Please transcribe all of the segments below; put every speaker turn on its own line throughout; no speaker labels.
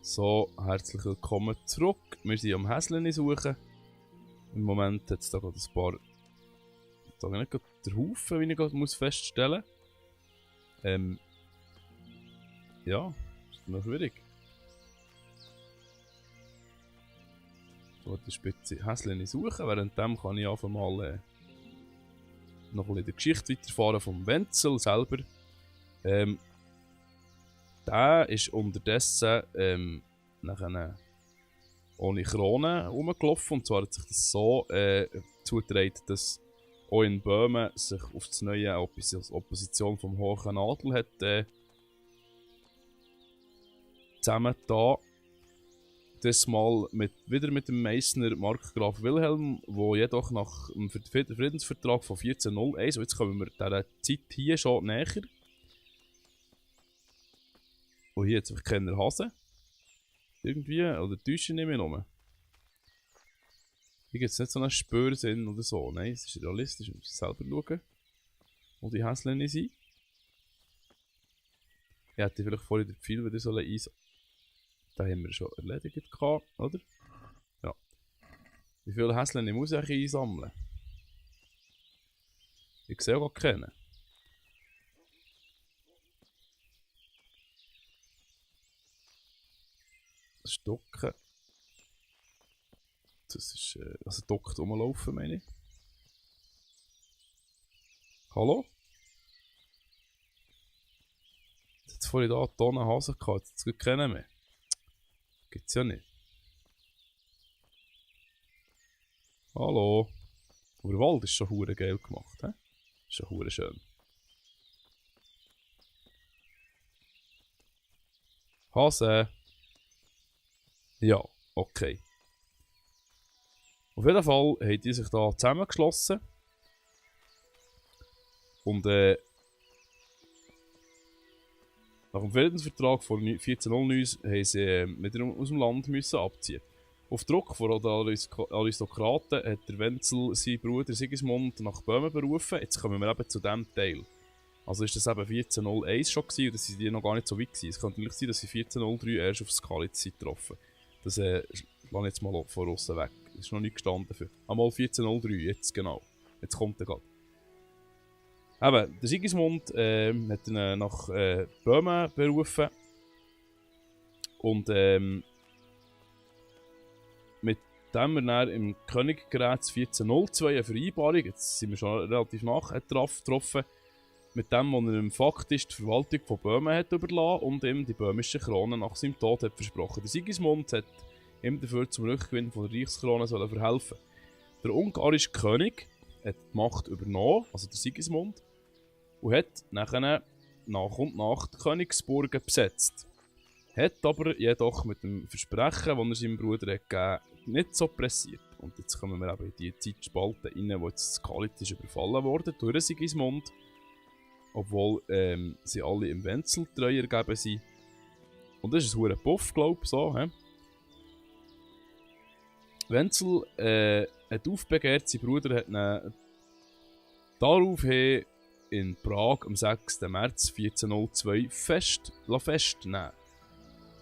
So, herzlich willkommen zurück. Wir sind am Häslein suchen. Im Moment hat es da gerade ein paar... Da nicht gerade der Haufen, wie ich gerade muss feststellen muss. Ja, ist noch schwierig. So, die Spitze Häslein suchen. Währenddem kann ich einfach mal noch ein bisschen die Geschichte weiterfahren vom Wenzel selber. Der ist unterdessen nachher ohne Krone rumgelaufen. Und zwar hat sich das so zugetragen, dass auch in Böhmen sich auf die neue Opposition vom Hohen Adel hat zusammengetan. Das mal wieder mit dem Meißner Markgraf Wilhelm, der jedoch nach dem Friedensvertrag von 1401, und jetzt kommen wir dieser Zeit hier schon näher. Und hier hat es einfach keine Hasen. Irgendwie, oder täuschen nicht mehr rum. Hier gibt es nicht so einen Spürsinn oder so. Nein, es ist realistisch, wir müssen selber schauen, wo die Häslein sind. Ich hätte vielleicht vorhin den Pfeil wieder so einsetzen. Den haben wir schon erledigt, oder? Ja. Wie viele Häslein muss ich eigentlich einsammeln? Ich sehe auch gar keinen. Stocken. Das ist, also dockt rumlaufen, meine ich. Hallo? Jetzt vorhin da Tonnen Hasen gehabt, jetzt gibt es keinen mehr. Gibt's ja nicht. Hallo? Aber der Wald ist schon hure geil gemacht, hä? Ist schon hure schön. Hase. Ja, okay. Auf jeden Fall haben die sich da zusammengeschlossen. Und nach dem Friedensvertrag von 1409 haben sie wieder aus dem Land müssen abziehen. Auf Druck von den Aristokraten hat der Wenzel seinen Bruder Sigismund nach Böhmen berufen. Jetzt kommen wir eben zu diesem Teil. Also ist das eben 1401 schon gewesen, und das sind die noch gar nicht so weit gewesen. Es könnte natürlich sein, dass sie 1403 erst auf Skalitz getroffen. Das lasse ich jetzt mal von außen weg. Das ist noch nicht gestanden dafür. Einmal 1403, jetzt genau. Jetzt kommt er gerade. Eben, der Sigismund hat ihn nach Böhmen berufen. Und mit dem wir dann im Königgerät 1402 eine Vereinbarung, jetzt sind wir schon relativ getroffen, mit dem, wo er ihm faktisch die Verwaltung von Böhmen hat überlassen und ihm die böhmische Krone nach seinem Tod hat versprochen. Der Sigismund hat ihm dafür zum Rückgewinn von der Reichskrone verhelfen. Der ungarische König hat die Macht übernommen, also der Sigismund, und hat nachher nach und nach die Königsburgen besetzt. Hat aber jedoch mit dem Versprechen, das er seinem Bruder hat gegeben, nicht so pressiert. Und jetzt kommen wir eben in die Zeitspalte rein, wo jetzt Skalitz überfallen wurde durch Sigismund. Obwohl sie alle im Wenzel treu ergeben sind. Und das ist ein hoher Puff, glaube ich, so. He? Wenzel hat aufbegehrt, sein Bruder hat ihn daraufhin in Prag am 6. März 1402 festnehmen.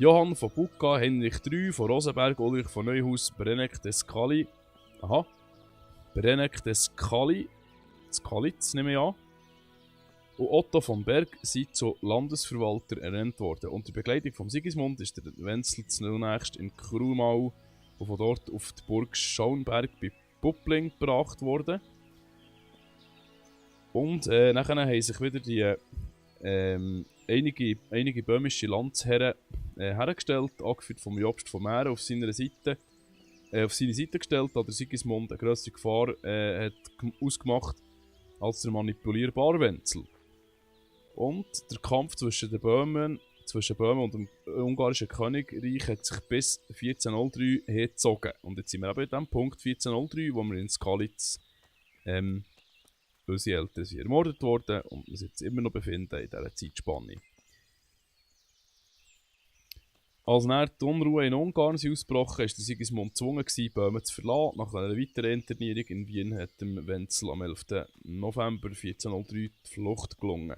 Johann von Bucca, Heinrich III von Rosenberg, Ulrich von Neuhaus, Berenek des Skalitz, Skalitz nehme ich an, und Otto von Berg sind zu Landesverwalter ernannt worden. Unter Begleitung von Sigismund ist der Wenzel zunächst in Krumau und von dort auf die Burg Schauenberg bei Puppling gebracht worden. Und nachher haben sich wieder die einige böhmische Landsherren hergestellt, angeführt vom Jobst von Mähren auf seine Seite gestellt, da der Sigismund eine grössere Gefahr hat ausgemacht als der manipulierbare Wenzel. Und der Kampf zwischen Böhmen und dem ungarischen Königreich hat sich bis 1403 hergezogen. Und jetzt sind wir eben an dem Punkt 1403, wo wir in Skalitz unsere Eltern sind ermordet worden und wir sind jetzt immer noch befinden in dieser Zeitspanne. Als dann die Unruhe in Ungarn ausgebrochen, war Sigismund gezwungen, Böhmen zu verlassen. Nach einer weiteren Internierung in Wien hat dem Wenzel am 11. November 1403 die Flucht gelungen.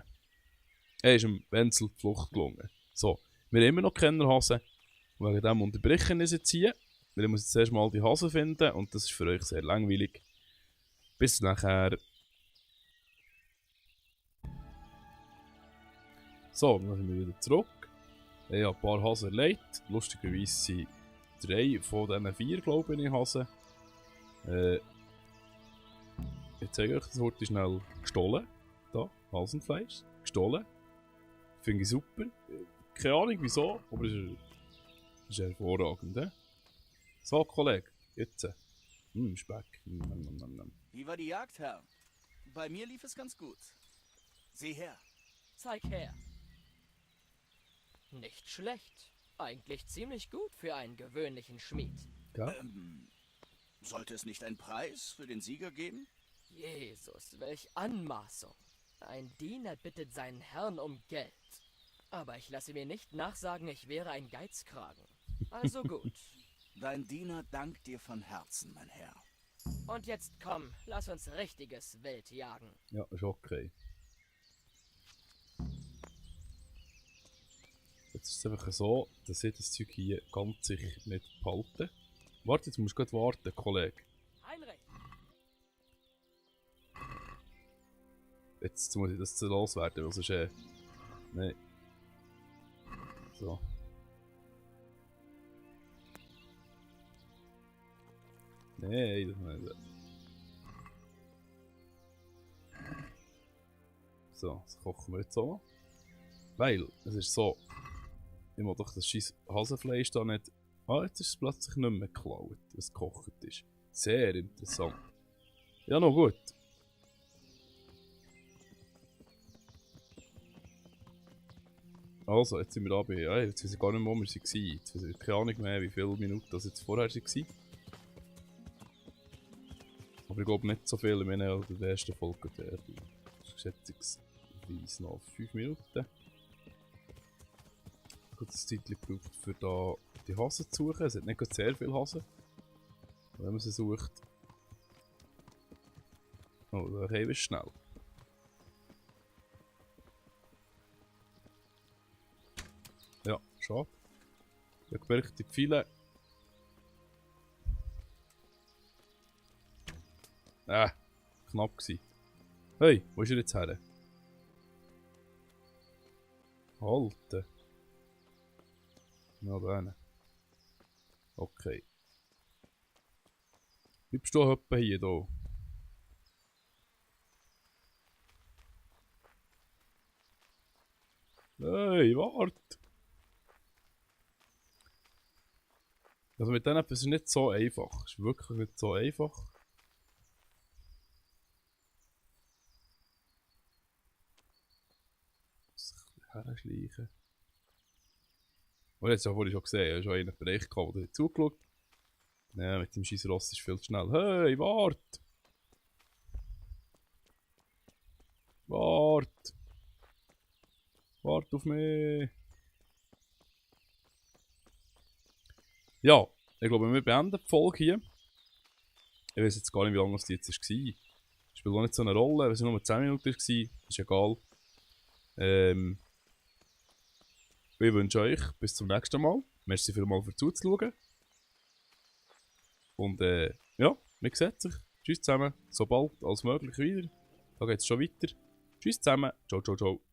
Ist dem Wenzel die Flucht gelungen. So, wir haben immer noch Kennerhasen Und wegen dem unterbrechen wir jetzt hier. Weil ich muss jetzt erst mal die Hasen finden und das ist für euch sehr langweilig. Bis nachher. So, dann sind wir wieder zurück. Ich habe ein paar Hasen erlegt. Lustigerweise sind 3 von diesen 4, glaube ich, Hasen. Ich zeige euch, das wurde schnell gestohlen. Da, Hasenfleisch. Gestohlen. Finde ich super. Keine Ahnung wieso, aber es ist hervorragend. So, Kollege, jetzt. Speck.
Wie war die Jagd, Herr? Bei mir lief es ganz gut. Sieh her.
Zeig her. Nicht schlecht. Eigentlich ziemlich gut für einen gewöhnlichen Schmied.
Ja?
Sollte es nicht einen Preis für den Sieger geben?
Jesus, welch Anmaßung. Ein Diener bittet seinen Herrn um Geld. Aber ich lasse mir nicht nachsagen, ich wäre ein Geizkragen. Also gut.
Dein Diener dankt dir von Herzen, mein Herr.
Und jetzt komm, lass uns richtiges Wild jagen.
Ja, ist okay. Jetzt ist es einfach so, dass ich das Zeug hier ganz sicher nicht behalte. Warte, jetzt musst du gerade warten, Kollege.
Heinrich!
Jetzt muss ich das loswerden, was ist nein. So. Nein, das nicht. So, das kochen wir jetzt auch noch. Weil, es ist so, ich will doch das scheiß Hasenfleisch da nicht... Ah, jetzt ist es plötzlich nicht mehr geklaut, was gekocht ist. Sehr interessant. Ja, noch gut. Also, jetzt sind wir da bei... Ja, jetzt weiß ich gar nicht mehr, wo wir waren. Jetzt weiß ich keine Ahnung mehr, wie viele Minuten das jetzt vorher waren. Aber ich glaube nicht so viel, ich meine, in der ersten Folge der schätzungsweise noch 5 Minuten. Ich habe das Zeit gebraucht, für da die Hasen zu suchen. Es hat nicht sehr viele Hasen. Wenn man sie sucht. Oh, da haben wir schnell. Ja, schade. Ich habe gemerkt, die Pfeile. Knapp gsi. Hey, wo ist er jetzt her? Halten. Ja, da hinten. Okay. Bleibst du etwa hier, da? Hey, warte! Also mit denen ist es nicht so einfach. Es ist wirklich nicht so einfach. Herschleichen. Und jetzt habe ich schon gesehen, ich habe schon einen Bereich gehabt, der zugeschaut. Ja, mit dem scheiß Ross ist viel zu schnell. Hey, wart! Wart! Wart auf mich! Ja, ich glaube, wir beenden die Folge hier. Ich weiß jetzt gar nicht, wie lange die jetzt war. Spielt auch nicht so eine Rolle, wenn es nur 10 Minuten war, ist egal. Ich wünsche euch bis zum nächsten Mal. Merci vielmals für zuzuschauen. Und ja, man sieht sich. Tschüss zusammen, so bald als möglich wieder. Da geht es schon weiter. Tschüss zusammen, ciao, ciao, ciao.